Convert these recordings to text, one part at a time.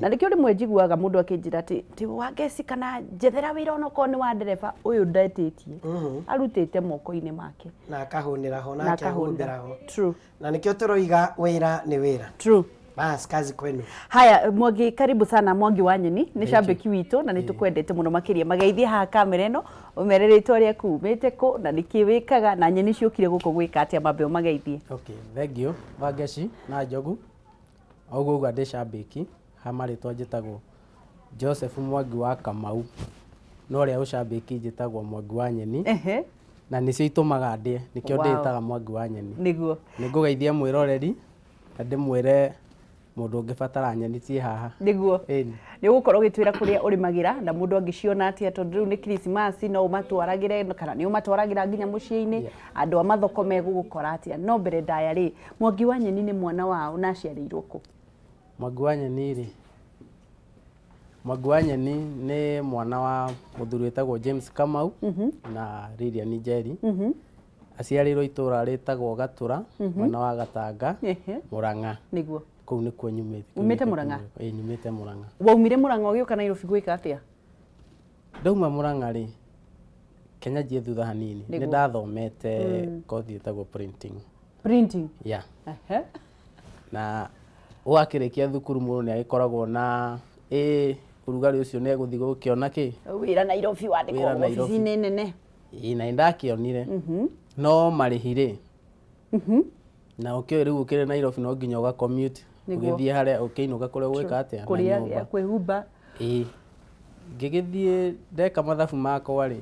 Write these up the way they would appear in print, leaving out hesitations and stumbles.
Na nĩkĩo rĩmwe njiguaga mũndũ akĩnjĩra atĩ ti Wangeci kana njethera wĩra onokorwo nĩ wa ndereba ũyũ ndetĩtie, arutĩte moko-inĩ make. Na akahũnĩra ho na na akehumbĩra ho. True. Na nĩkĩo tũroiga wĩra nĩ wĩra. True. Bas, kazi kwenu. Haya, Mwangi, karibu sana Mwangi wa Nyeni, nĩ cambĩki witũ na nĩ tũkwendete mũno makĩria. Mageithie haha kamera ĩno, ũmere rĩtwa rĩaku, umĩte kũ na nĩkĩ wĩkaga na nyeni ciũkire gũkũ gwĩka atĩa, mambe ũmageithie. Okay, thank you Wangeci na Njogu. Ũguo uga ndĩ cambĩki, ha marĩtwa njĩtagwo Joseph Mwangi wa Kamau, no ũrĩa ũcambĩki njĩtagwo Mwangi wa Nyeni. Na nĩcio itũmaga ndĩe, nĩkĩo ndĩĩtaga Mwangi wa Nyeni. Nĩguo. Nĩ ngũgeithia mwĩroreri na ndĩmwĩre mũndũ ũngĩbatara nyeni ciĩ haha. Nĩguo. Ĩni. Nĩ ũgũkorwo ũgĩtwĩra kũrĩa ũrĩmagĩra na mũndũ angĩciona atĩa, tondũ rĩu nĩ Krismasi, no ũmatwaragĩre kana nĩ ũmatwaragĩra nginya mũciĩ-inĩ, andũ a mathoko megũgũkora atĩa. No mbere ndaya rĩ, Mwangi wa Nyeni nĩ mwana waũ na aciarĩirwo kũ? Mwangi wa Nyeni rĩ, Mwangi wa Nyeni nĩ mwana wa mũthuri wĩtagwo James Kamau na Lilian Njeri. Aciarĩirwo itũra rĩtagwo Gatũra, mwena wa Gatanga, Mũrang'a. Nĩguo. Kũu nĩkuo nyumĩte. Umĩte Mũrang'a? Ĩĩ, nyumĩte Mũrang'a. Waumire Mũrang'a ũgĩũka Nairobi gwĩka atĩa? Ndauma Mũrang'a rĩ, Kenya njiĩ thutha hanini. Nĩ ndathomete kothi ĩtagwo printing. Printing? Yeah. Na wakĩrĩkia thukuru mũndũ nĩ agĩkoragwo na ĩ ũrugarĩ ũcio nĩ egũthiĩ gũkĩona kĩ? Wĩra Nairobi wandĩkwo obici-inĩ nene. Ĩĩ, na nĩ ndakĩonire. No marĩhi rĩ, na ũkĩũĩ rĩu ũkĩrĩ Nairobi no nginya ũga commute ũgĩthiĩ harĩa ũkĩinũka kũrĩa ũgwĩka atĩa na Kũrĩa nyũmba. Kwĩhumba. Ĩĩ. Ngĩgĩthiĩ ndeka mathabu makwa rĩ,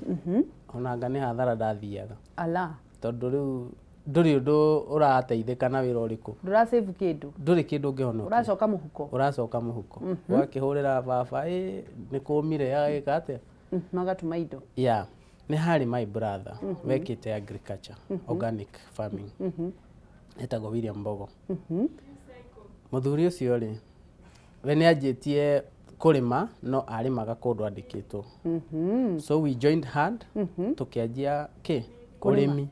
onanga nĩ hathara ndathiaga. Ala. Tondũ rĩu ndũrĩ ũndũ ũrateithĩka na wĩra ũrĩkũ. Ndũra save kĩndũ. Ndũrĩ kĩndũ ũngĩhonokia. Ũracoka mũhuko. Ũracoka mũhuko. Ũgakĩhũrĩra baba, ĩ nĩ kũmire agagĩka atĩa? Magatũma indo. Yeah. Nĩ harĩ my brother wekĩte agriculture, organic farming. Etagwo William Mbogo. Mũthuri ũcio rĩ, we nĩ anjĩtie kũrĩma no arĩmaga kũndũ andĩkĩtwo. So we joined hand, tũkĩanjia kĩ? Ũrĩmi.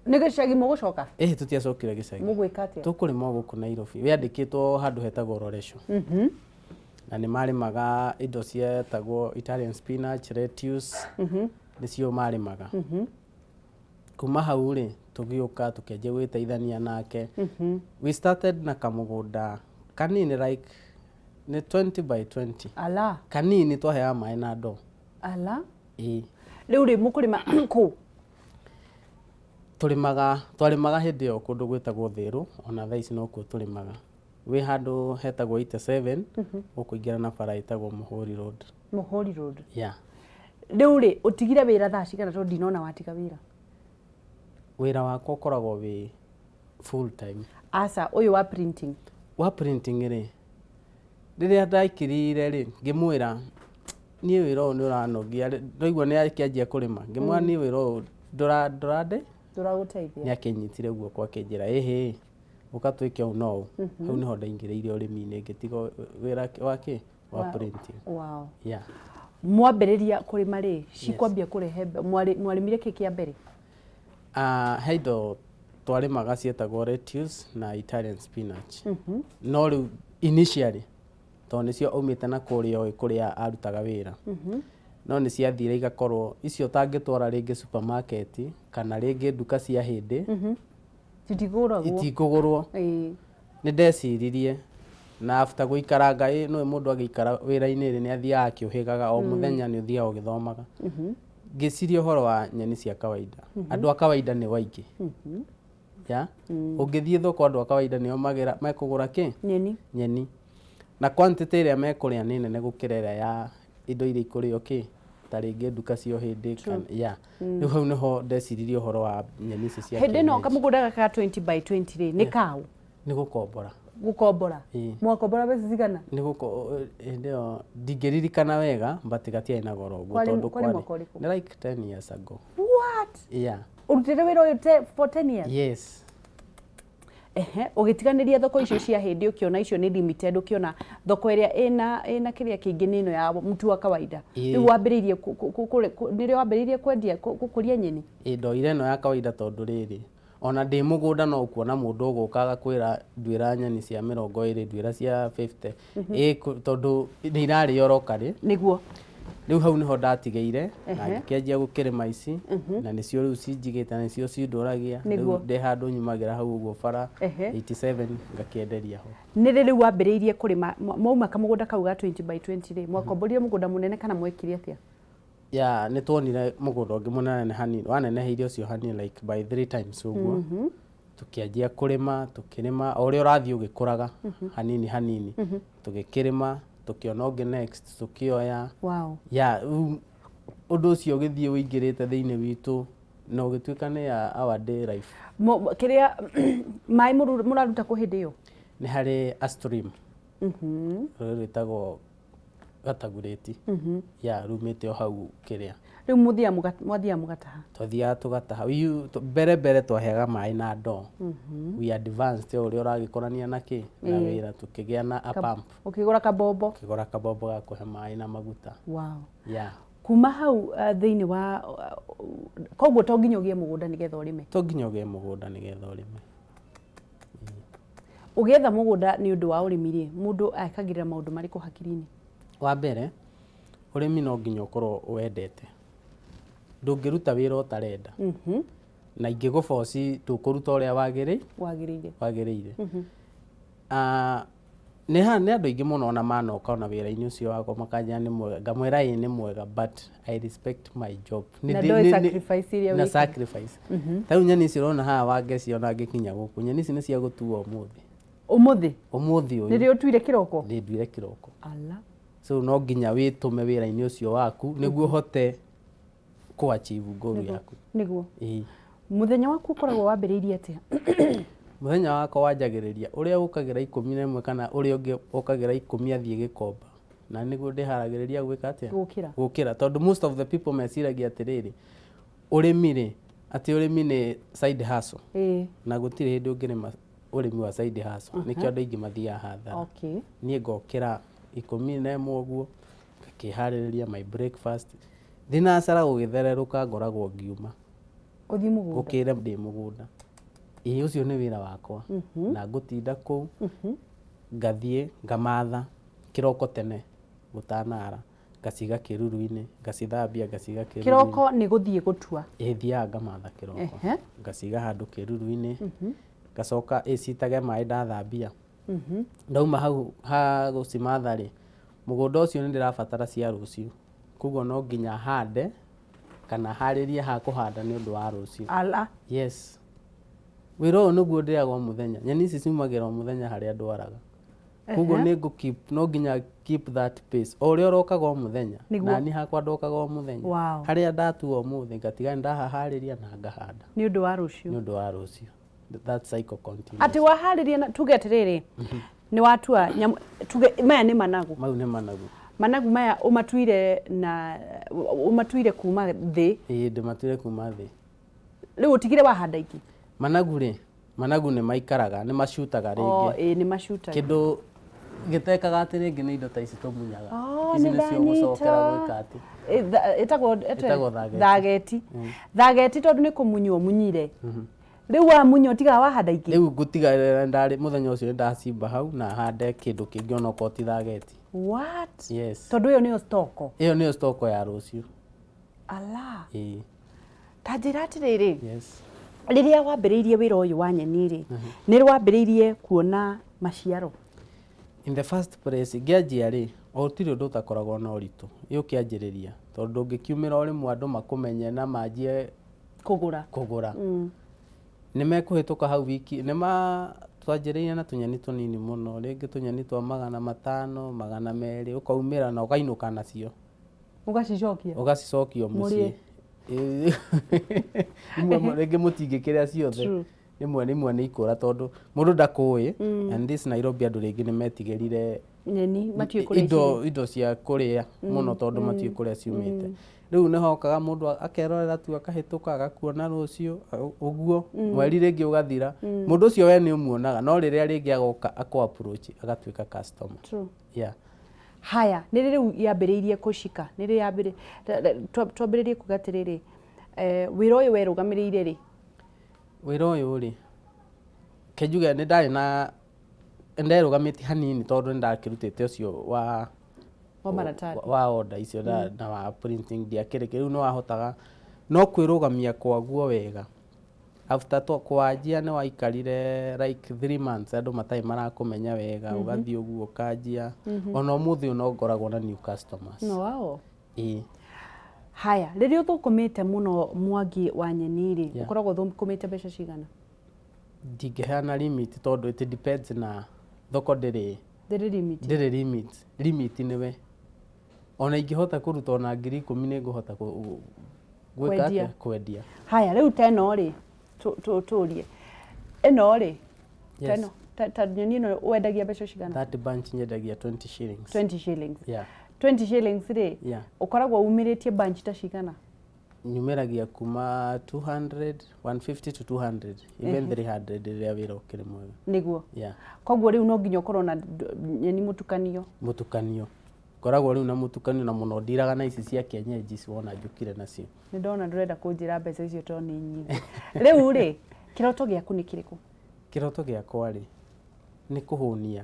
Nĩ gĩcagi mũgũcoka? Ĩhĩ, tũtiacokire gĩcagi. Mũgwĩka atĩa? Tũkũrĩma o gũkũ Nairobi. We andĩkĩtwo handũ hetagwo Loresho. Na nĩ marĩmaga indo cietagwo Italian spinach, lettuce, nĩcio marĩmaga. Kuma hau rĩ, tũgĩũka tũkĩanjia gwĩteithania nake. We started na kamũgũnda kanini like nĩ 20 by 20. Ala. Kanini twaheaga maĩ na ndoo. Ala. Ĩĩ. Rĩu rĩ, mũkũrĩma kũ? Tũrĩmaga, twarĩmaga hĩndĩ ĩyo kũndũ gwĩtagwo Thĩrũ, ona thaa ici nokuo tũrĩmaga. Wĩ handũ hetagwo 87, ũkũingĩra na bara ĩtagwo Mũhũri Road. Mũhũri Road. Yeah. Rĩu rĩ, ũtigire wĩra thaa cigana tondũ ndinona watiga wĩra? Wĩra wakwa ũkoragwo wĩ full time. Aca, ũyũ wa printing. Wa printing rĩ, rĩrĩa ndaikirire rĩ, ngĩmwĩra niĩ wĩra ũyũ nĩ ũranogia, ndaigua nĩ akĩanjia kũrĩma, ngĩmwĩra niĩ wĩra ũyũ ndũrande? Ndũragũteithia. Nĩ akĩnyitire guoko akĩnjĩra ĩhĩ, ũka twĩke ũũ na ũũ. Hau nĩho ndaingĩrĩire ũrĩmi-inĩ ngĩtiga wĩra wa kĩ? Wa printing. Wow. Yeah. Mwambĩrĩria kũrĩma rĩ, cikwambia kũrehe, mwarĩmire kĩ kĩa mbere? He indo twarĩmaga cietagwo lettuce na Italian spinach. No rĩu initially tondũ nĩcio aumĩte na kũrĩa oĩ kũrĩa arutaga wĩra. No nĩ ciathire igakorwo icio ũtangĩtwara rĩngĩ supermarket kana rĩngĩ nduka cia hĩndĩ Citigũragwo. Itikũgũrwo. Nĩ ndeciririe na after gũikaranga ĩ nĩũĩ mũndũ agĩikara wĩra-inĩ rĩ nĩ athiaga akĩũhĩgaga o mũthenya nĩ ũthiaga ũgĩthomaga. Ngĩciria ũhoro wa nyeni cia kawaida. Andũ a kawaida nĩo aingĩ. Ya? Ũngĩthiĩ thoko andũ a kawaida nĩo magĩra mekũgũra kĩ? Nyeni. Nyeni. Na quantity ĩrĩa mekũrĩa nĩ nene gũkĩra ĩrĩa ya indo iria ikũrĩo kĩ? Ta rĩngĩ nduka cia ũhĩndĩ kana yeah. Rĩu hau nĩho ndeciririe ũhoro wa nyeni ici cia Hĩndĩ ĩno kienyeji. kamũgũnda gaka ka 20 by 20 rĩ, nĩ kaũ? Nĩ gũkombora. Gũkombora? Ĩĩ. Mwakombora mbeca cigana? Nĩ gũko hĩndĩ ĩyo ndingĩririkana wega but gatiarĩ na goro ũguo Kwarĩ tondũ kwarĩ kwarĩ mwaka ũrĩkũ? nĩ like 10 years ago. What? Yeah. Ũrutĩte wĩra ũyũ for 10 years? Yes. Ehe, ũgĩtiganĩria thoko icio cia hĩndĩ ũkĩona icio nĩ limited, ũkĩona thoko ĩrĩa ĩna kĩrĩa kĩingĩ nĩ ĩno ya mtu wa kawaida. Rĩu wambĩrĩirie nĩrĩo wambĩrĩirie kwendia gũkũria nyeni? Ĩĩ ndoire ĩno ya kawaida tondũ rĩrĩ, Ona ndĩ mũgũnda no ũkuona mũndũ ũgũka agakwĩra nduĩra nyeni cia 20, nduĩra cia 50. Ĩ tondũ nĩ irarĩo locally. Rĩu hau nĩho ndatigĩire na ngĩkĩanjia gũkĩrĩma ici, na nĩcio rĩu cinjigĩte na nĩcio cindũragia. Rĩu ndĩ handũ nyumagĩra hau ũguo bara 87 ngakĩenderia ho. Nĩ rĩ rĩu wambĩrĩirie kũrĩma? Mwauma kamũgũnda kau ga 20 by 20 rĩ, mwakomborire mũgũnda mũnene kana mwekire atĩa? Ya, nĩ tuonire mũgũnda ũngĩ mũnene hanini, waneneheire ũcio hanini like by three times ũguo. Tũkĩanjia kũrĩma, tũkĩrĩma o ũrĩa ũrathiĩ ũgĩkũraga hanini hanini. Tũgĩkĩrĩma, tũkĩona ũngĩ next, tũkĩoya. Ya, rĩu ũndũ ũcio ũgĩthiĩ ũingĩrĩte thĩinĩ witũ na ũgĩtuĩka nĩ ya our day life. Kĩrĩa maĩ mũraruta kũ hĩndĩ ĩyo? Nĩ harĩ a stream. Rũĩ rwĩtagwo Gatagurĩti. Ya, rumĩte o hau kĩrĩa. Rĩu mwathiaga mũgataha? Twathiaga tũgataha. Mbere mbere twaheaga maĩ na ndoo. We advanced o ũrĩa ũragĩkũrania na kĩ? Na wĩra, tũkĩgĩa na a pump. Ũkĩgũra kabombo? Ũkĩgũra kabombo ga kũhe maĩ na maguta. Yeah. Kuma hau thĩinĩ wa koguo to nginya ũgĩe mũgũnda nĩgetha ũrĩme? To nginya ũgĩe mũgũnda nĩgetha ũrĩme. Ũgĩetha mũgũnda nĩ ũndũ wa ũrĩmi rĩ, mũndũ ekagĩrĩra maũndũ marĩkũ hakiri-inĩ? Wa mbere, ũrĩmi no nginya ũkorwo ũwendete. Ndũngĩruta wĩra ũtarenda. Na ingĩgũboci ndũkũruta ũrĩa wagĩrĩire. Wagĩrĩire. Nĩ nĩ andũ aingĩ mũno ona manoka ona wĩra-inĩ ũcio wakwa makanjĩra nĩ mwega, ngamwĩra ĩĩ nĩ mwega, but I respect my job. Na ndũĩ sacrifice iria na wĩkaga. Sacrifice. Ta rĩu nyeni ici ũrona haha wangeci ona ngĩkinya gũkũ, nyeni ici nĩ cia gũtuo ũmũthĩ. Ũmũthĩ? Ũmũthĩ ũyũ. Nĩrĩo ũtuire kĩroko? Nĩ nduire kĩroko. Ala. So no nginya wĩtũme wĩra-inĩ ũcio waku nĩguo ũhote kũ achieve goal yaku. Nĩguo. Ĩĩ. Mũthenya waku ũkoragwo wambĩrĩirie atĩa? Mũthenya wakwa wanjagĩrĩria ũrĩa ũkagĩra 11 kana ũrĩa ũngĩ ũkagĩra 10 athiĩ Gĩkomba, na nĩguo ndĩharagĩrĩria gwĩka atĩa? Gũkĩra. Gũkĩra, tondũ most of the people meciragia atĩrĩrĩ, ũrĩmi rĩ, atĩ ũrĩmi nĩ side hustle. Na gũtirĩ hĩndĩ ũngĩrĩma ũrĩmi wa side hustle, nĩkĩo andũ aingĩ mathiaga hathara. Niĩ ngokĩra 11 ũguo, ngakĩharĩrĩria my breakfast, thinacara gũgĩthererũka ngoragwo ngiuma. Ũthiĩ mũgũnda? Ngũkĩre ndĩ mũgũnda. Ĩĩ, ũcio nĩ wĩra wakwa. Na ngũtinda kũu, ngathiĩ ngamatha kĩroko tene gũtanara, ngaciga kĩruru-inĩ, ngacithambia, ngaciga kĩruru-inĩ. Kĩroko nĩ gũthiĩ gũtua? Ĩĩ, thiaga ngamatha kĩroko. Ngaciga handũ kĩruru-inĩ, ngacoka ĩcitage maĩ ndathambia. Ndauma hau ha gũcimatha rĩ, mũgũnda ũcio nĩ ndĩrabatara cia rũciũ, koguo no nginya hande kana harĩrie ha kũhanda nĩ ũndũ wa rũciũ. Ala. Yes. Wĩra ũyũ nĩguo ndĩaga o mũthenya. Nyeni ici ciumagĩra o mũthenya harĩa ndwaraga. Koguo nĩ ngũ keep, no nginya keep that pace. O ũrĩa ũrokaga o mũthenya, nani hakwa ndokaga o mũthenya. Harĩa ndatua ũmũthĩ ngatiga nĩ ndahaharĩria na ngahanda. Nĩ ũndũ wa rũciũ. Nĩ ũndũ wa rũciũ. That cycle continues. Atĩ waharĩria na tuge atĩrĩrĩ, nĩ watua nyamũ, tuge maya nĩ managu. Mau nĩ managu. Managu maya ũmatuire na ũmatuire kuma thĩ. Ĩĩ, ndĩmatuire kuma thĩ. Rĩu ũtigire wahanda ingĩ? Managu rĩ, managu nĩ maikaraga, nĩ macutaga rĩngĩ. Ĩĩ, nĩ macutaga. Kĩndũ gĩtekaga atĩ rĩngĩ nĩ indo ta ici tũmunyaga. Ici nĩ nĩcio ũgũcokera ndanyita. gwĩka atĩ. Ĩtagwo Ĩtagwo thageti. Thageti. Thageti tondũ nĩ kũmunywo munyire. Rĩu wamunya ũtigaga wahanda ingĩ? Rĩu ngũtiga ndarĩ mũthenya ũcio nĩ ndacimba hau na hande kĩndũ kĩngĩ onokorwo ti thageti. What? Yes. Tondũ ĩyo nĩyo stoko. Ĩyo nĩyo stoko ya rũciũ. Ala. Ĩĩ. Ta njĩra atĩrĩrĩ. Yes. Rĩrĩa wambĩrĩirie wĩra ũyũ wa nyeni rĩ, nĩ rĩ wambĩrĩirie kuona maciaro? In the first place, ngĩanjia rĩ, o gũtirĩ ũndũ ũtakoragwo na ũritũ. Ĩ ũkĩanjĩrĩria, tondũ ndũngĩkiumĩra o rĩmwe andũ makũmenye na manjie kũgũra. Kũgũra. Nĩ mekũhĩtũka hau wiki, nĩ ma twanjĩrĩirie na tũnyeni tũnini mũno, rĩngĩ tũnyeni twa 500, 200, ũkaumĩra na ũkainũka nacio. Ũgacicokia? Ũgacicokia mũciĩ. Mũrĩe. Imwe rĩngĩ mũtingĩkĩrĩa ciothe. Rĩmwe rĩmwe nĩ ikũra tondũ mũndũ ndakũĩ, and this Nairobi andũ rĩngĩ nĩ metigĩrire nyeni, matiũĩ kũrĩa indo indo cia kũrĩa mũno tondũ matiũĩ kũrĩa ciumĩte. Rĩu nĩ hokaga mũndũ akerorera tu akahĩtũka agakuona rũciũ ũguo mweri rĩngĩ ũgathira, mũndũ ũcio we nĩ ũmuonaga, no rĩrĩa rĩngĩ agoka akũ approach agatuĩka customer. Yeah. Haya, nĩ rĩ rĩu yambĩrĩirie kũcika? Nĩ rĩ yambĩrĩirie, twambĩrĩrie kuga atĩrĩrĩ, wĩra ũyũ werũgamĩrĩire rĩ? Wĩra ũyũ rĩ, kenjuge nĩ ndarĩ na nderũgamĩtie hanini tondũ nĩ ndakĩrutĩte ũcio wa Wa maratathi. Wa order icio na wa printing ndiakĩrĩ rĩu nĩ wahotaga no kwĩrũgamia kwaguo wega after to kwanjia nĩ waikarire like 3 months andũ matarĩ marakũmenya wega, ũgathiĩ ũguo ũkanjia. Ona ũmũthĩ ũyũ no ngoragwo na new customers. No wao. Ĩĩ. Haya, rĩrĩa ũthũkũmĩte mũno, Mwangi wa Nyeni rĩ, ũkoragwo ũthũkũmĩte mbeca cigana? Ndingĩheana limit tondũ it depends na thoko, ndĩrĩ Ndĩrĩ limit. Ndĩrĩ limit. Limit nĩwe ona ingĩhota kũruta ona 10,000 nĩ ngũhota gwĩka. Kwendia. Atĩa? Kwendia. Haya, rĩu ta ĩno rĩ, tũrie ĩno rĩ, ta Yes. ĩno ta nyeni ĩno wendagia mbeca cigana? That bunch nyendagia 20 shillings. 20 shillings? Yeah. 20 shillings rĩ, ũkoragwo umĩrĩtie bunch ta cigana? Nyumĩragia kuma 200, 150 to 200, even 300 rĩrĩa wĩra ũkĩrĩ mwega. Nĩguo. Koguo rĩu no nginya ũkorwo na nyeni mũtukanio. Mũtukanio ngoragwo rĩu na mũtukanio na mũno ndiraga na ici cia kienyeji ici wona njũkire nacio. Nĩ ndona ndũrenda kũnjĩra mbeca icio tondũ nĩ nyingĩ. Rĩu rĩ, kĩroto gĩaku nĩ kĩrĩkũ? Kĩroto gĩakwa rĩ, nĩ kũhũnia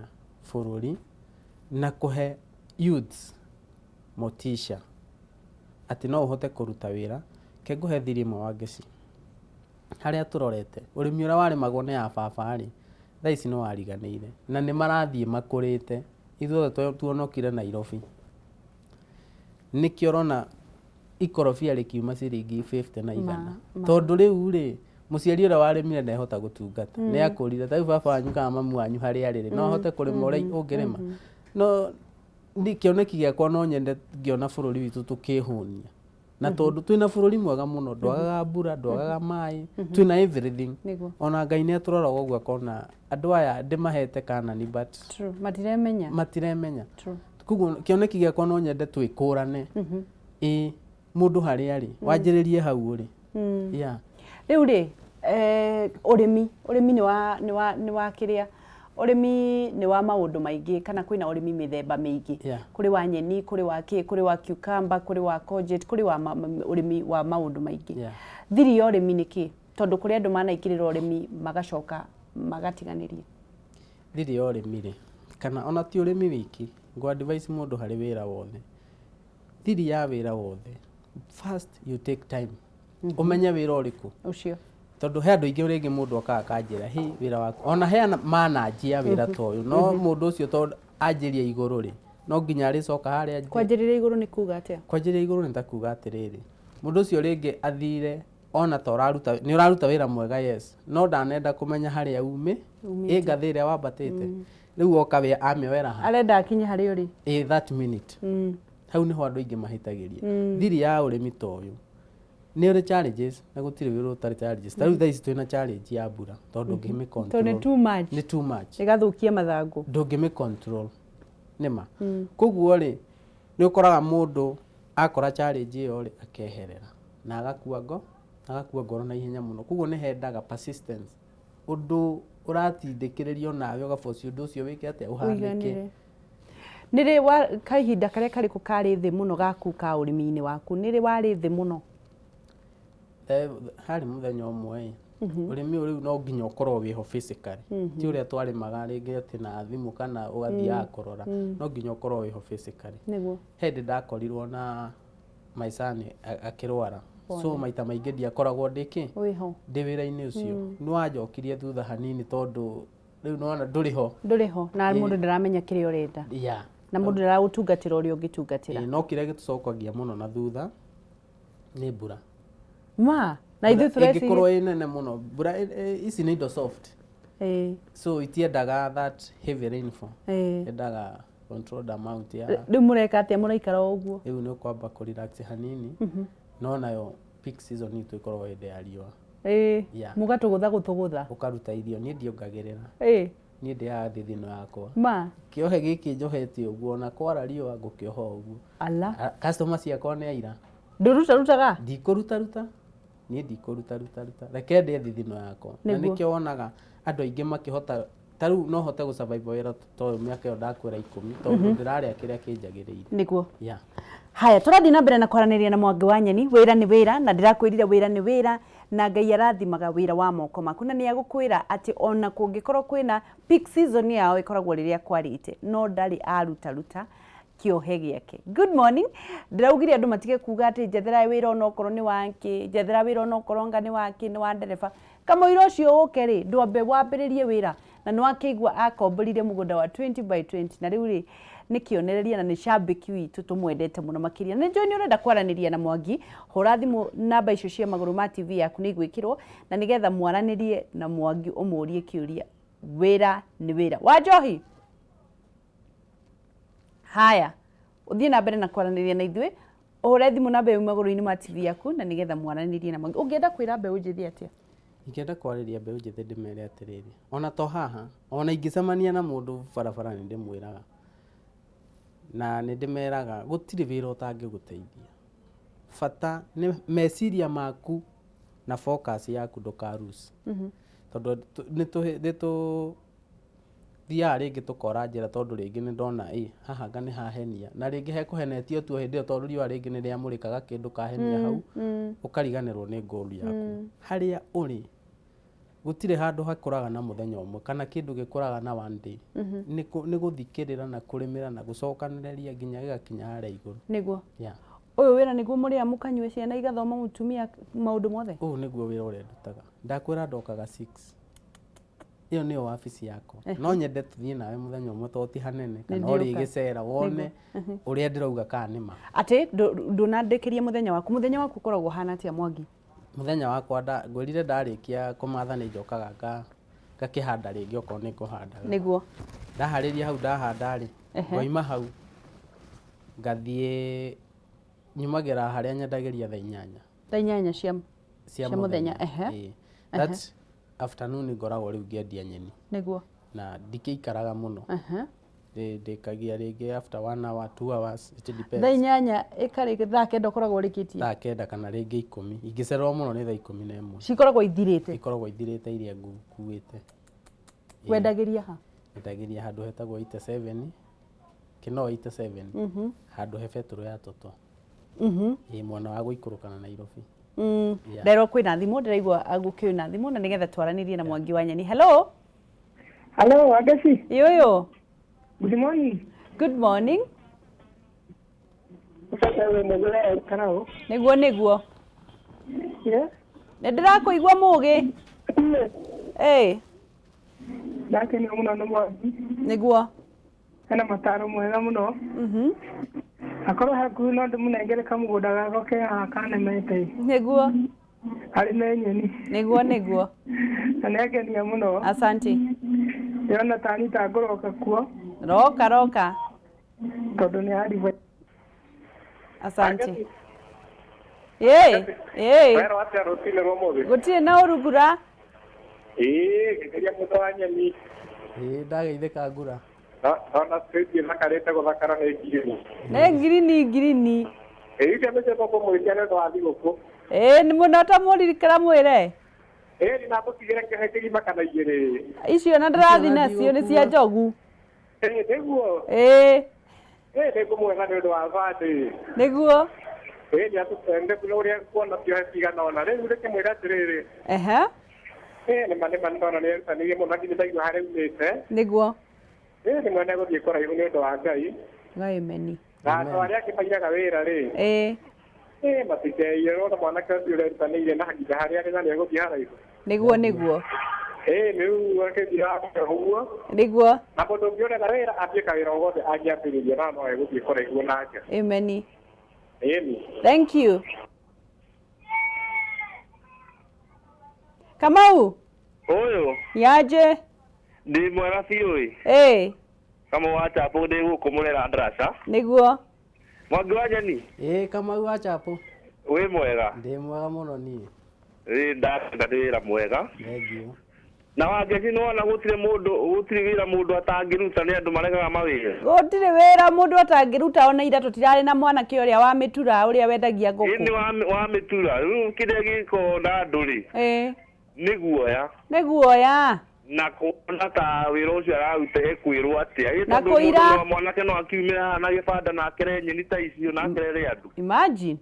bũrũri na kũhe youths motisha atĩ no ũhote kũruta wĩra. Ke ngũhe thiri ĩmwe wa ngeci harĩa tũrorete ũrĩmi ũrĩa warĩmagwo nĩ ya baba rĩ, thaa ici nĩ wariganĩire na nĩ marathiĩ makũrĩte. Ithuothe tuonokire Nairobi, nĩkĩo ũrona ikorobia rĩkiuma ciringi 50 na 100. Tondũ rĩu rĩ, mũciari ũrĩa warĩmire ndehota gũtungata, nĩ akũrire. Ta rĩu baba wanyu kana mamu wanyu harĩa arĩ rĩ, no ahote kũrĩma ũrĩa ũngĩrĩma? No nĩ kĩoneki gĩakwa, no nyende ngĩona bũrũri witũ tũkĩhũnia na tondũ twĩna bũrũri mwega mũno, ndwagaga mbura, ndwagaga maĩ, twĩna everything. Ona Ngai nĩ atũroraga ũguo akona andũ aya ndĩmahete kanani, but True. Matiremenya. Matiremenya. True. Koguo kĩoneki gĩakwa, no nyende twĩkũrane, ĩ mũndũ harĩa arĩ wanjĩrĩrie hau ũrĩ, yeah. Rĩu rĩ, ũrĩmi nĩ wa kĩrĩa, ũrĩmi nĩ wa maũndũ maingĩ, kana kwĩna ũrĩmi mĩthemba mĩingĩ. Kũrĩ wa nyeni, kũrĩ wa kĩ, kũrĩ wa cucumber, kũrĩ wa courgette, kũrĩ wa ũrĩmi wa maũndũ maingĩ. Thiri ya ũrĩmi nĩ kĩ? Tondũ kũrĩ andũ manaingĩrĩra ũrĩmi magacoka magatiganĩria. Thiri ya ũrĩmi rĩ, kana ona ti ũrĩmi wiki, ngũ advise mũndũ harĩ wĩra wothe, thiri ya wĩra wothe, first you take time ũmenye wĩra ũrĩkũ. Ũcio. Tondũ he andũ aingĩ, rĩngĩ mũndũ okaga akanjĩra hi wĩra waku, ona he mananjia wĩra ta ũyũ, no mũndũ ũcio tondũ anjĩria igũrũ rĩ, no nginya arĩcoka harĩa Kwanjĩrĩria igũrũ nĩ kuga atĩa? Kwanjĩrĩria igũrũ nĩ ta kuga atĩrĩrĩ, mũndũ ũcio rĩngĩ athire ona ta ũraruta, nĩ ũraruta wĩra mwega, yes, no ndanenda kũmenya harĩa umĩ ĩ ngathĩ ĩrĩa wambatĩte, rĩu oka wĩ amĩoera ha. Arenda akinye harĩa ũrĩ. Ĩ that minute. Hau nĩho andũ aingĩ mahĩtagĩria. Thiri ya ũrĩmi ta ũyũ nĩ ũrĩ challenges, na gũtirĩ wĩra ũtarĩ challenges. Ta rĩu thaa ici twĩna challenge ya mbura tondũ ndũngĩmĩ Tondũ nĩ control. too much. Nĩ too much. Ĩgathũkia mathangũ. Ndũngĩmĩ control nĩma. Koguo rĩ, nĩ ũkoraga mũndũ akora challenge ĩyo rĩ, akeherera na agakua ngoro na ihenya mũno. Koguo nĩ hendaga persistence, ũndũ ũratindĩkĩrĩrio nawe ũgaboci ũndũ ũcio wĩke atĩa, ũhanĩke. Ũiganĩre. Nĩ rĩ wa kahinda karĩa karĩkũ karĩ thĩ mũno gaku ka ũrĩmi-inĩ waku? Nĩ rĩ warĩ thĩ mũno? Harĩ mũthenya ũmwe ĩ, ũrĩmi ũyũ rĩu no nginya ũkorwo wĩho physically, ti ũrĩa twarĩmaga rĩngĩ atĩ na thimũ kana ũgathiaga kũrora, no nginya ũkorwo wĩho physically. He hĩndĩ ndakorirwo na my son akĩrwara, so maita maingĩ ndiakoragwo ndĩ kĩ Wĩho. Ndĩ wĩra-inĩ ũcio. Nĩ wanjokirie thutha hanini tondũ rĩu nĩwona ndũrĩ ho. Ndũrĩ ho na mũndũ ndaramenya kĩrĩa ũrenda. Na mũndũ ndaragũtungatĩra ũrĩa ũngĩtungatĩra. Ĩ, no kĩrĩa gĩtũcokagia mũno na thutha nĩ mbura. Ma na ithuĩ tũreciria Ĩngĩkorwo ĩ nene mũno mbura, ici nĩ indo soft, so itiendaga that heavy rainfall, endaga controlled amount ya. Rĩu mũreka atĩa? Mũraikara o ũguo? Rĩu nĩ ũkwamba kũ relax hanini, no nayo peak season itũ ĩkoragwo hĩndĩ ya riũa. Mũgatũgũtha gũtũgũtha. Ũkaruta irio, niĩ ndiongagĩrĩra. Niĩ ndĩaga thithino yakwa. Ma. Kĩohe gĩkĩ njohete ũguo, ona kwara riũa ngũkĩoha ũguo. Ala. Customer ciakwa nĩ aira. Ndũrutarutaga? Ndikũrutaruta, niĩ ndikũrutaruta ruta, reke ndĩe thithino yakwa na nĩkĩo wonaga andũ aingĩ makĩhota. Ta rĩu no hote gũ survive wĩra ta ũyũ mĩaka ĩyo ndakwĩra 10, tondũ ndĩrarĩa kĩrĩa kĩnjagĩrĩire. Haya, tũrathiĩ na mbere na kwaranĩria na Mwangi wa Nyeni. Wĩra nĩ wĩra, na ndĩrakwĩrire wĩra nĩ wĩra. Na Ngai arathimaga wĩra wa moko maku, na nĩ agũkwĩra atĩ ona kũngĩkorwo kwĩna peak season yao ĩkoragwo rĩrĩa kwarĩte, no ndarĩ arutaruta kĩohe gĩake. Good morning. Ndĩraugire andũ matige kuga atĩ njethera wĩra onokorwo nĩ wakĩ, njethera wĩra onokorwo anga nĩ wakĩ, nĩ wa ndereba. Kamũira ũcio ũke rĩ, ndwambe wambĩrĩrie wĩra, na nĩ wakĩigua akomborire mũgũnda wa 20 by 20, na rĩu rĩ nĩ kĩonereria na nĩ cambĩki witũ tũmwendete mũno makĩria. Nĩ njũĩ nĩ ũrenda kwaranĩria na Mwangi, hũra thimũ namba icio cia magũrũ ma TV yaku nĩ igwĩkĩrwo, na nĩgetha mwaranĩrie na Mwangi ũmũrie kĩũria. Wĩra nĩ wĩra. Wa Njohi? Haya, ũthiĩ na mbere na kwaranĩria na ithuĩ, ũhũre thimũ namba ĩyo magũrũ-inĩ ma TV yaku na nĩgetha mwaranĩrie na Mwangi. Ũngĩenda kwĩra mbeũ njĩthĩ atĩa? Ingĩenda kwarĩria mbeũ njĩthĩ ndĩmere atĩrĩrĩ, ona to haha, ona ingĩcemania na mũndũ barabara nĩ ndĩmwĩraga, na nĩ ndĩmeraga gũtirĩ wĩra ũtangĩgũteithia. Bata nĩ meciria maku na focus yaku ndũka lose. Tondũ nĩ tũthiaga rĩngĩ tũkora njĩra tondũ rĩngĩ nĩ ndona ĩ haha anga nĩ hahenia, na rĩngĩ hekũhenetio tu o hĩndĩ ĩyo tondũ riũa rĩngĩ nĩ rĩamũrĩkaga kĩndũ kahenia hau, ũkariganĩrwo nĩ goal yaku. Harĩa ũrĩ gũtirĩ handũ hakũraga na mũthenya ũmwe kana kĩndũ gĩkũraga na one day. Nĩ gũthikĩrĩra na kũrĩmĩra na gũcokanĩrĩria nginya gĩgakinya harĩa igũrũ. Nĩguo. Yeah. Ũyũ wĩra nĩguo mũrĩa mũkanyue, ciana igathoma, mũtumia, maũndũ mothe? Ũyũ nĩguo wĩra ũrĩa ndutaga. Ndakwĩra ndokaga 6. Ĩyo nĩyo wabici yakwa. No nyende tũthiĩ nawe mũthenya ũmwe tondũ ti hanene, kana Nĩndĩũka. ũrĩ gĩcera wone ũrĩa ndĩrauga kana nĩ ma. Atĩ ndũnandĩkĩria mũthenya waku. Mũthenya waku ũkoragwo ũhana atĩa, Mwangi? Mũthenya wakwa ngwĩrire ndarĩkia kũmatha nĩ njokaga ngakĩhanda rĩngĩ okorwo nĩ ngũhandaga. Nĩguo. Ndaharĩria hau ndahanda rĩ, ngoima hau ngathiĩ nyumagĩra harĩa nyendagĩria thaa 8. Thaa 8 cia cia cia mũthenya. Ĩĩ. That afternoon ngoragwo rĩu ngĩendia nyeni. Nĩguo. Na ndikĩikaraga mũno. Ndĩkagia rĩngĩ after 1 hour, 2 hours, it depends. Thaa 8 ĩkarĩ thaa 9 ũkoragwo ũrĩkĩtie? Thaa 9 kana rĩngĩ 10. Ingĩcererwo mũno nĩ thaa 11. Cikoragwo ithirĩte? Ikoragwo ithirĩte iria nguĩte. Wendagĩria ha? Nyendagĩria handũ hetagwo 87, Kinoo 87, handũ he betũrũ ya Toto. Ĩĩ, mwena wa gũikũrũka na Nairobi. Yeah. Nderwo kwĩna thimũ, ndĩraigua gũkĩũĩ na thimũ, na nĩgetha twaranĩrie na Mwangi wa Nyeni. Hello. Hello, Agesi. Yoyo. Good morning. Good morning. Sasa wewe mwogere karao. Nĩguo nĩguo. Yeah. Nĩ ndĩrakũigua mũgĩ. Ĩĩ. Ndakenio mũno nĩ Mwangi. Nĩguo. Ena mataro mwega mũno. Akorwo hakuhĩ no ndĩmũnengere kamũgũnda gakwa ke haha kanemete. Nĩguo. Arĩme nyeni. Nĩguo nĩguo. Na nĩangenia mũno. Asante. Ndĩrona ta niĩ ta ngũroka kuo. Roka roka. Tondũ nĩ ariva. Asante. Ĩĩ, ĩĩ. Werwo atĩa rũcinĩ rwa ũmũthĩ? Gũtirĩ na ũrugura. Ĩĩ, ngeria mũndũ wa nyeni. Ĩĩ, ndageithĩka ngura. Ndona street ĩthakarĩte gũthakara nĩ ngirini. Nĩ ngirini ngirini. Ĩĩ, icio nĩcio tũkũmwĩtia nĩ ũndũ wa thigũkũ. Ĩĩ, nĩ mũno ta mũririkana mwĩre. Ĩĩ, nĩ natũtigĩre kĩohe kĩgima kana igĩrĩ. Icio na ndĩrathiĩ nacio nĩ cia njogu. Ĩĩ, nĩguo. Ĩĩ. Ĩĩ, nĩngũmwetha nĩ ũndũ wa birthday. Nĩguo. Ĩĩ, nĩ ũrĩa kuona kĩohe cigana ũna. Rĩu rĩkĩmwĩra atĩrĩrĩ. Ehe. Ĩĩ, nĩma nĩma nĩndona nĩ erutanĩirie mũno nginya ndaigua harĩa aumĩte. Nĩguo. Ĩĩ, nĩ mwene gũthiĩ kũraihu nĩ ũndũ wa Ngai. Ngai meni. Na andũ arĩa angĩ maigaga wĩra rĩ. Ĩĩ. Ĩĩ, matikeire ũrona mwanake ũcio ũrerutanĩirie na nginya harĩa arĩ na nĩegũthiĩ haraihu. Nĩguo nĩguo. Ĩĩ, rĩu akĩthiĩ ũguo. Nĩguo. Na mũndũ ũngĩ ũrenda wĩra ambie kawĩra o gothe angĩambĩrĩria na no egũthiĩ kũraihu nake. Ameni. Ĩni. Thank you. Kamau. Ũyũ. Niaje? Ndĩ mwega biũ ĩ. Ĩĩ. Kamau wa Chapo ndĩ gũkũ Mũrera Ndraca. Nĩguo. Mwangi wa Nyeni. Ĩĩ, Kamau wa Chapo. Wĩ mwega? Ndĩ mwega mũno niĩ. Ĩĩ, ndakenda nĩ wĩra mwega. Thank you. Na Wangeci nĩ wona gũtirĩ mũndũ, gũtirĩ wĩra mũndũ atangĩruta, nĩ andũ maregaga mawĩra. Gũtirĩ wĩra mũndũ atangĩruta, ona ira tũtirarĩ na mwanake ũrĩa wa mĩtura, ũrĩa wendagia ngũkũ. Ĩĩ, nĩ wa mĩtura. Rĩu kĩrĩa gĩkoragwo na andũ rĩ, Ĩĩ. nĩ guoya. Nĩ guoya. Na kuona ta wĩra ũcio araruta ekwĩrwo atĩa. Ĩ, Na tondũ kũira. mũndũ no mwanake no akiumĩra haha na gĩbanda na akere nyeni ta icio na akerere andũ. Imagine.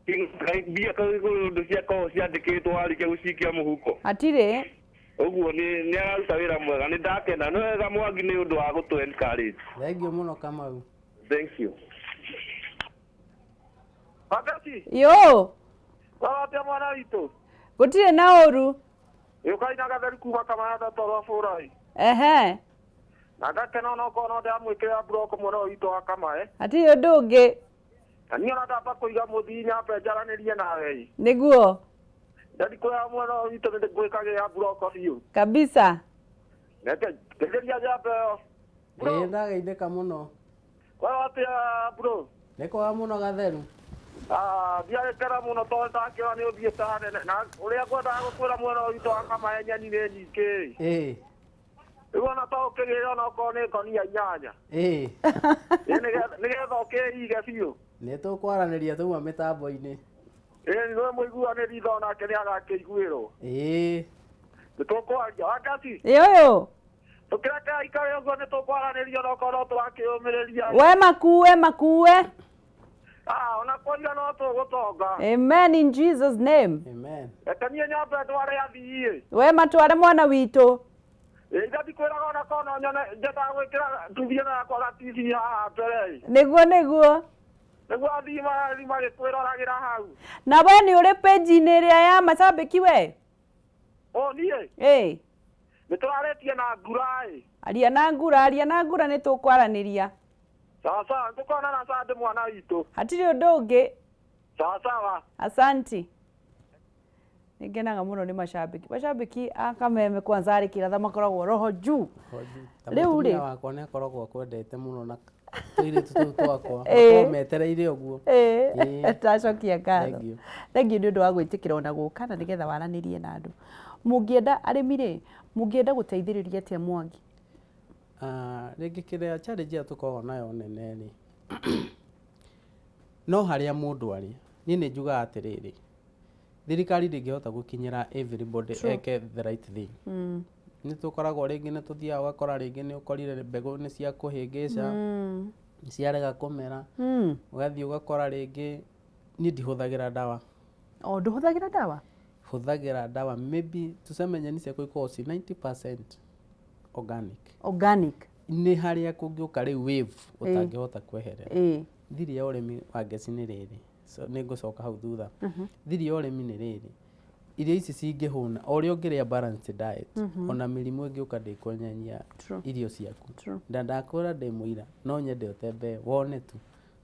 Mbia kũrĩ ũndũ ciakorwo ciandĩkĩtwo warĩkia gũcikia mũhuko. Hatirĩ. Ũguo nĩ araruta wĩra mwega, nĩ ndakena. Nĩ wega Mwangi nĩ ũndũ wa gũtũ encourage. Thengiũ mũno Kamau. Thank you. Wakati Yo, wawatia mwana witũ gũtirĩ na ũru. yũkaina gatheru kuma kamarata twarwa bũrai Ehe, na ngakena onokorwo no ndĩramwĩkĩrĩra mburoko mwena ũyũ witũ wa kamae hatirĩ ũndũ ũngĩ. Na niĩ ona ndamba kũiga mũthii nyambe njaranĩrie nawe ĩ. Nĩguo Ndathi kũrĩa mwena ũyũ witũ nĩ ngwĩkagĩra mburoko biũ. Kabisa. Reke ngeithĩria njamba ĩyo. Bro. Ĩĩ ndageithĩka mũno. Wawatia bro. Nĩ kwega mũno Gatheru. Ah, ndiagĩkena mũno tondũ ndakĩona nĩ ũthiĩte hanene na ũrĩa ngwendaga gũkwĩra mwena ũyũ witũ wa kamae nyeni nĩ nyingĩ. Ĩĩ. Rĩu ona to ũkĩgĩre onokorwo nĩ ngonia inyanya. Ĩĩ. Ĩ nĩgetha ũkĩige biũ. Nĩ tũkwaranĩria twauma mĩtambo-inĩ. Ĩ nĩwe mũiguanĩri tha onake nĩ agakĩiguĩrwo. Ĩĩ. Nĩ tũkwaria wakati Yoyo, tũkĩreke ikare ũguo nĩ tũkwaranĩria onokorwo no tũrakĩũmĩrĩria. we makuwe makuwe. Ah, ona kwaira no tũgũtonga. Amen in Jesus name. Amen. Reke niĩ nyambe ndware athii ĩ. We matware mwana witũ. Ĩ ndathi kwĩraga onakorwo no nyone nyendaga gwĩkĩra nduthi ĩno yakwa gatibi haha mbere ĩ. Nĩguo nĩguo. Nĩguo athii marathi magĩkwĩroragĩra hau. Na we nĩ ũrĩ page-inĩ ĩrĩa ya macambĩki we? O niĩ Ĩ, nĩ tũrarĩtie na ngura ĩ. aria na ngura, aria na ngura nĩ tũkwaranĩria. Sawa sawa, nĩtũkonana Sunday mwana witũ. Hatirĩ ũndũ ũngĩ. Sawa sawa. Asanti. Nĩ ngenaga mũno nĩ macambĩki. Macambĩki a Kameme kwanza arĩ kĩratha makoragwo roho juu. Ta Rĩu rĩ. mũtumia wakwa nĩ akoragwo akwendete mũno na tũirĩtu tũu twakwa. Ĩĩ. Makoragwo metereire ũguo. Ĩĩ. Ndacokia ngatho. Thank you. Thengiũ nĩ ũndũ wa gwĩtĩkĩra ona gũka na nĩgetha waranĩrie na andũ. Mũngĩenda arĩmi rĩ, mũngĩenda gũteithĩrĩria atĩa Mwangi? Ah, rĩngĩ kĩrĩa challenge ĩrĩa tũkoragwo nayo nene rĩ no harĩa mũndũ arĩ niĩ nĩ njugaga atĩrĩrĩ thirikari ndĩngĩhota gũkinyĩra everybody eke the right thing. Nĩ tũkoragwo rĩngĩ nĩ tũthiaga ũgakora rĩngĩ nĩ ũkorire mbegũ nĩ cia kũhĩngĩca nĩ ciarega kũmera ũgathiĩ ũgakora rĩngĩ niĩ ndihũthagĩra ndawa. O ndũhũthagĩra ndawa? Hũthagĩra ndawa maybe tuseme nyeni ciakwa ikoragwo ci 90% organic. Organic. Nĩ harĩa kũngĩũka rĩu wave ũtangĩhota kweherera. Ĩĩ. Thiri ya ũrĩmi wa ngeci nĩ rĩrĩ, so, nĩ ngũcoka hau thutha. Thiri ya ũrĩmi nĩ rĩrĩ, irio ici cingĩhũna o ũrĩa ũngĩrĩa balanced diet ona mĩrimũ ĩngĩũka ndĩkwenyenya True. irio ciaku. True. Na ndakwĩra ndĩ mũira no nyende ũtembee wone tu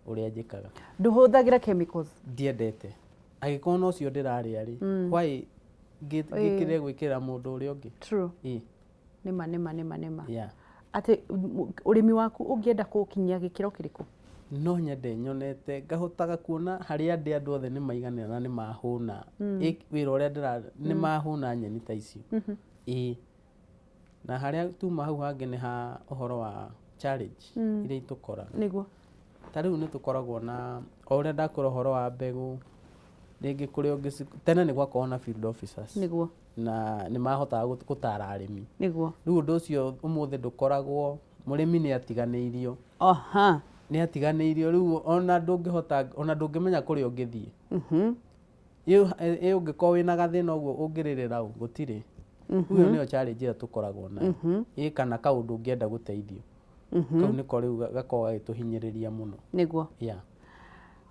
ũrĩa njĩkaga. Ndũhũthagĩra chemicals. Ndiendete angĩkorwo no cio ndĩrarĩa rĩ, why ngĩkĩre gwĩkĩra mũndũ ũrĩa ũngĩ? True. Ĩĩ. Nĩma nĩma nĩma nĩma. Yeah. Atĩ ũrĩmi waku ũngĩenda kũũkinyia gĩkĩro kĩrĩkũ? No nyende nyonete ngahotaga kuona harĩa ndĩ andũ othe nĩ maiganĩra na nĩ mahũna. Ĩ wĩra ũrĩa ndĩra nĩ mahũna nyeni ta icio. Ĩĩ. Na harĩa tuma hau hangĩ nĩ ha ũhoro wa challenge iria itũkoraga. Nĩguo. Ta rĩu nĩ tũkoragwo na o ũrĩa ndakwĩra ũhoro wa mbegũ rĩngĩ kũrĩa ũngĩ tene nĩ gwakoragwo na field officers. Nĩguo. Na nĩ mahotaga gũtara arĩmi. Nĩguo. Rĩu ũndũ ũcio ũmũthĩ ndũkoragwo, mũrĩmi nĩ atiganĩirio. Oha. Nĩ atiganĩirio rĩu ona ndũngĩhota ona ndũngĩmenya kũrĩa ũngĩthiĩ. Ĩ ũngĩkorwo wĩna gathĩna ũguo ũngĩrĩrĩra ũ gũtirĩ. Rĩu ĩyo nĩyo challenge ĩrĩa tũkoragwo nayo. Ĩ kana kaũndũ ũngĩenda gũteithio. Kau nĩko rĩu gakoragwo gagĩtũhinyĩrĩria mũno. Nĩguo. Yeah.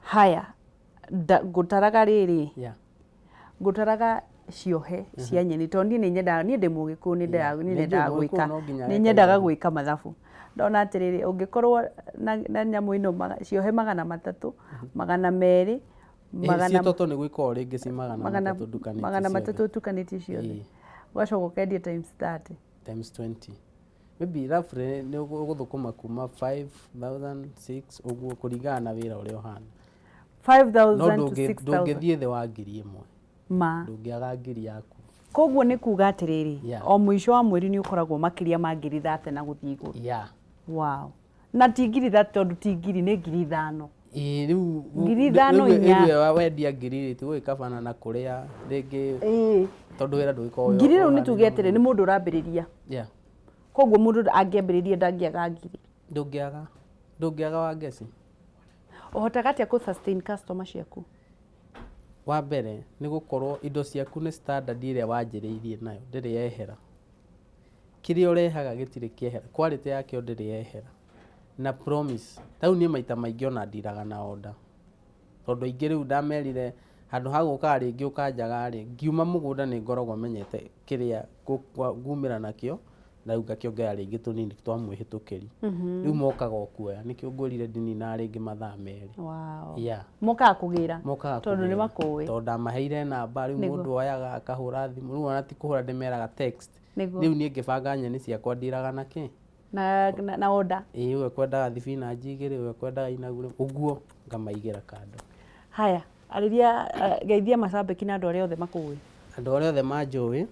Haya, ngũtaraga rĩrĩ, Yeah. ngũtaraga ciohe cia nyeni tondũ niĩ nĩ nyendaga, niĩ ndĩ mũgĩkũyũ nĩ nyendaga Nĩ njũĩ mũgĩkũyũ gwĩka no nginya nĩ eke nyendaga ithabu. gwĩka mathabu. Ndona atĩrĩrĩ, ũngĩkorwo na nyamũ ĩno ciohe 300, 200, magana Ĩ toto nĩ gwĩkorwo rĩngĩ ci 300 ndukanĩtie magana ciothe. matatũ ũtukanĩtie ciothe. Ĩĩ. Ũgacoka ũkendia times 30. Times 20. Maybe roughly nĩ ũgũthũkũma kuma 5000 6 ũguo kũringana na wĩra ũrĩa ũhana. 5000 No to 6000. ndũngĩthiĩ thĩ wa 1000. Ma. Ndũngĩaga ngiri yaku. Koguo nĩ kuga atĩrĩrĩ, Yeah. o mũico wa mweri nĩ ũkoragwo makĩria ma 30,000 na gũthiĩ igũrũ. Yeah. Wow. Na ti 30,000 tondũ ti ngiri nĩ 5,000. Ĩĩ rĩu 5,000 inya. rĩu wendia ngiri rĩ tigũgĩkabana na kũrĩa rĩngĩ Ĩĩ. tondũ wĩra ndũgĩkoragwo Ngiri rĩu nĩ ũhanaine tuge atĩrĩ nĩ mũndũ ũrambĩrĩria. Yeah. Koguo mũndũ angĩambĩrĩria ndangĩaga ngiri. Ndũngĩaga. Ndũngĩaga wa ngeci. Ũhotaga atĩa kũ sustain customer ciaku? Wa mbere nĩ gũkorwo indo ciaku nĩ standard ĩrĩa wanjĩrĩirie nayo ndĩrĩ yehera. Kĩrĩa ũrehaga gĩtirĩ kĩehera, quality yakĩo ndĩrĩ yehera. Na promise, tarĩu niĩ maita maingĩ ona ndiraga na order. Tondũ aingĩ rĩu ndamerire handũ ha gũkaga rĩngĩ ũkanjaga rĩ, ngiuma mũgũnda nĩ ngoragwo menyete kĩrĩa ngumĩra nakĩo na rĩu ngakĩongerera rĩngĩ tũnini twa mwĩhĩtũkĩri. Rĩu mokaga o kuoya, nĩkĩo ngwĩrire ndininaga rĩngĩ mathaa merĩ. Wow. Yeah. Mokaga kũgĩra. Mokaga Tondũ nĩ kũgĩra. makũĩ. Tondũ ndamaheire namba rĩu Nĩguo. mũndũ oyaga akahũra thimũ, rĩu ona ti kũhũra ndĩmeraga text. Nĩguo. Rĩu niĩ ngĩbanga nyeni ciakwa ndiraga na kĩ? Na order. Ĩĩ ũyũ ekwendaga thibinanji igĩrĩ, ũyũ ekwendaga inagu, ũguo ngamaigĩra kando. Haya, arĩria geithia macambĩki na andũ arĩa othe makũĩ. Andũ arĩa othe manjũĩ.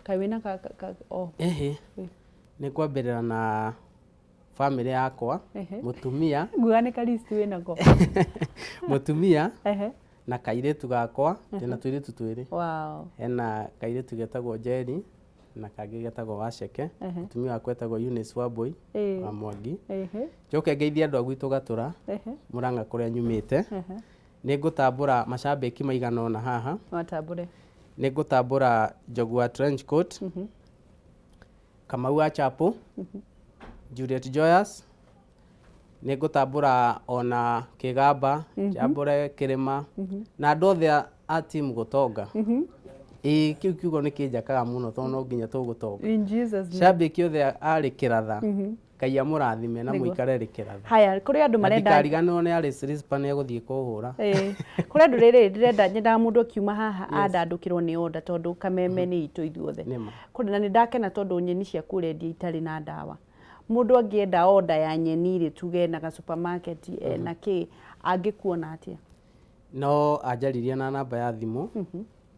Kaĩ wĩna ka, ka, ka, oh. Ĩhĩ. Nĩ kwambĩrĩra na bamĩrĩ yakwa, mũtumia. Nguga nĩ ka list wĩnako. Mũtumia na kairĩtu gakwa, ndĩna tũirĩtu twĩrĩ. Wow. Hena kairĩtu getagwo Njeri na kangĩ getagwo Waceke. Mũtumia wakwa etagwo Eunice Wambui wa Mwangi. Njoke ngeithie andũ a gwitũ Gatũra, Mũrang'a kũrĩa nyumĩte. Nĩ ngũtambũra macambĩki maigana ũna haha. Matambũre. Nĩ ngũtambũra Njogu wa trench coat, Kamau wa Chapo, Juliet Joyous, nĩ ngũtambũra ona Kĩgamba, njambũre Kĩrĩma, na andũ othe a team Gũtonga. Ĩĩ kĩu kiugo nĩ kĩnjakaga mũno tondũ no nginya tũgũtonga. In Jesus name. Cambĩki othe a Rĩkĩratha, Ngai amũrathime na mũikare Rĩkĩratha. Haya, kũrĩ andũ Na marenda ndikariganĩrwo nĩ Alice Rispa nĩ egũthiĩ kũhũra. Ĩĩ. Kũrĩ andũ rĩrĩ ndĩrenda nyendaga mũndũ akiuma haha andandũkĩrwo nĩ order tondũ kameme nĩ itũ ithuothe. Nĩma. Kũrĩ na nĩ ndakena tondũ nyeni ciaku ũrendia itarĩ na ndawa. Mũndũ angĩenda order ya nyeni rĩ tuge ena ga supermarket ena kĩ angĩkuona atĩa? No anjaririe na namba ya thimũ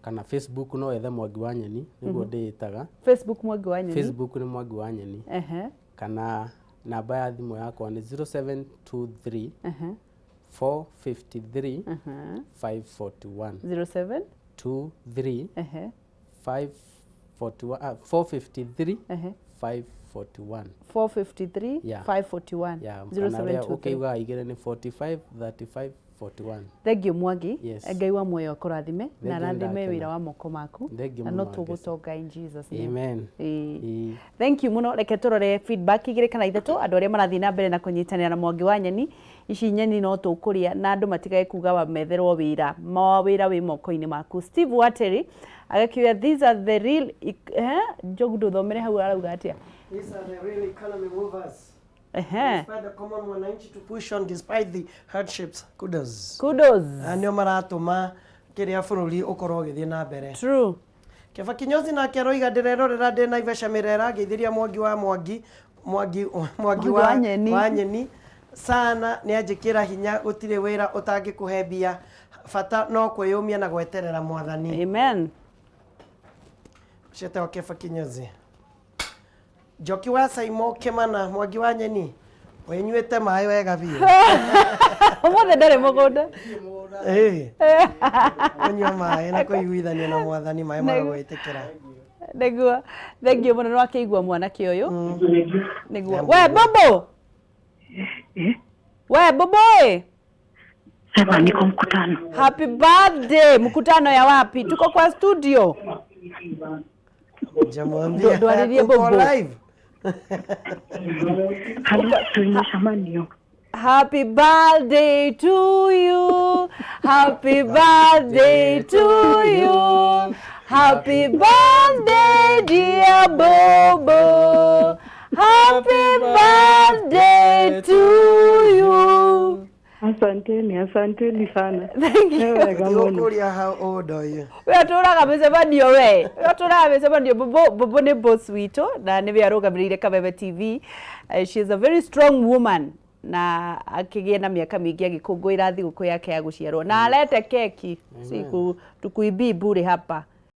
kana Facebook no ethe Mwangi wa Nyeni nĩguo ndĩĩtaga. Facebook Mwangi wa Nyeni. Facebook nĩ Mwangi wa Nyeni. Kana namba ya thimũ yakwa nĩ 0723 453 541. 07 23 541, 453 541. 453 Yeah. 541. Yeah, kana ũrĩa 0723. ũkĩugaga igĩrĩ nĩ 45 35 41. Thengiũ Mwangi. Yes. Ngai wa muoyo akũrathime na Thengiũ, arathime ndakena. wĩra wa moko maku Thengiũ na no mũno, Angeci. tũgũtonga in Jesus name. Amen. Ĩĩ. Ĩĩ. Thank you muno. Reke tũrore feedback igĩrĩ kana ithatũ andũ arĩa marathiĩ na mbere na kũnyitanĩra na Mwangi wa Nyeni. Ici nyeni no tũkũrĩa na andũ matigage kuga wametherwo wĩra. Mawĩra wĩ moko-inĩ maku. Steve Wateri agakiuga these are the real Njogu ndũthomere hau arauga atĩa? These are the real economy movers. Ehe. Despite the common mwananchi to push on despite the hardships. Kudos. Kudos. Na nĩo maratũma kĩrĩa bũrũri ũkorwo ũgĩthiĩ na mbere. True. Keba Kinyozi nake aroiga ndĩrerorera ndĩ Naivasha Mĩrera ngeithĩria Mwangi wa Mwangi Mwangi Mwangi wa Nyeni. wa Nyeni sana nĩ anjĩkĩra hinya gũtirĩ wĩra ũtangĩkũhe mbia bata no kwĩyũmia na gweterera mwathani. Amen. Ũcio etagwo Keba Kinyozi. Njoki wa Saimo Kĩmana Mwangi wa Nyeni wĩnyuĩte maĩ wega biũ. Ũmũthĩ ndarĩ mũgũnda. Ĩĩ. Kũnyua maĩ na kũiguithania na mwathani maĩ magagwĩtĩkĩra. Nĩguo. Thengiũ mũno nĩwakĩigua mwanake ũyũ. Nĩguo. We Bobo. We Bobo ĩ. Sema niko mkutano. Happy birthday. Mkutano ya wapi? Tuko kwa studio. Jamwambia Ndwarĩrie uko Bobo. live. Halo, tuimeshamanio. Happy birthday to you. Happy birthday to you. Happy birthday dear Bobo. Happy birthday to you. Asanteni, asanteni sana. Thank you. Wega mũno. Ndigũkũria how old are you? We atũraga mĩcemanio we. We atũraga mĩcemanio. Bobo, Bobo nĩ boss witũ na nĩwe arũgamĩrĩire Kameme TV. She is a very strong woman na akĩgĩa na mĩaka mĩingĩ agĩkũngũĩra thigũkũ yake ya gũciarwo na alete keki siku tukuibii bure hapa.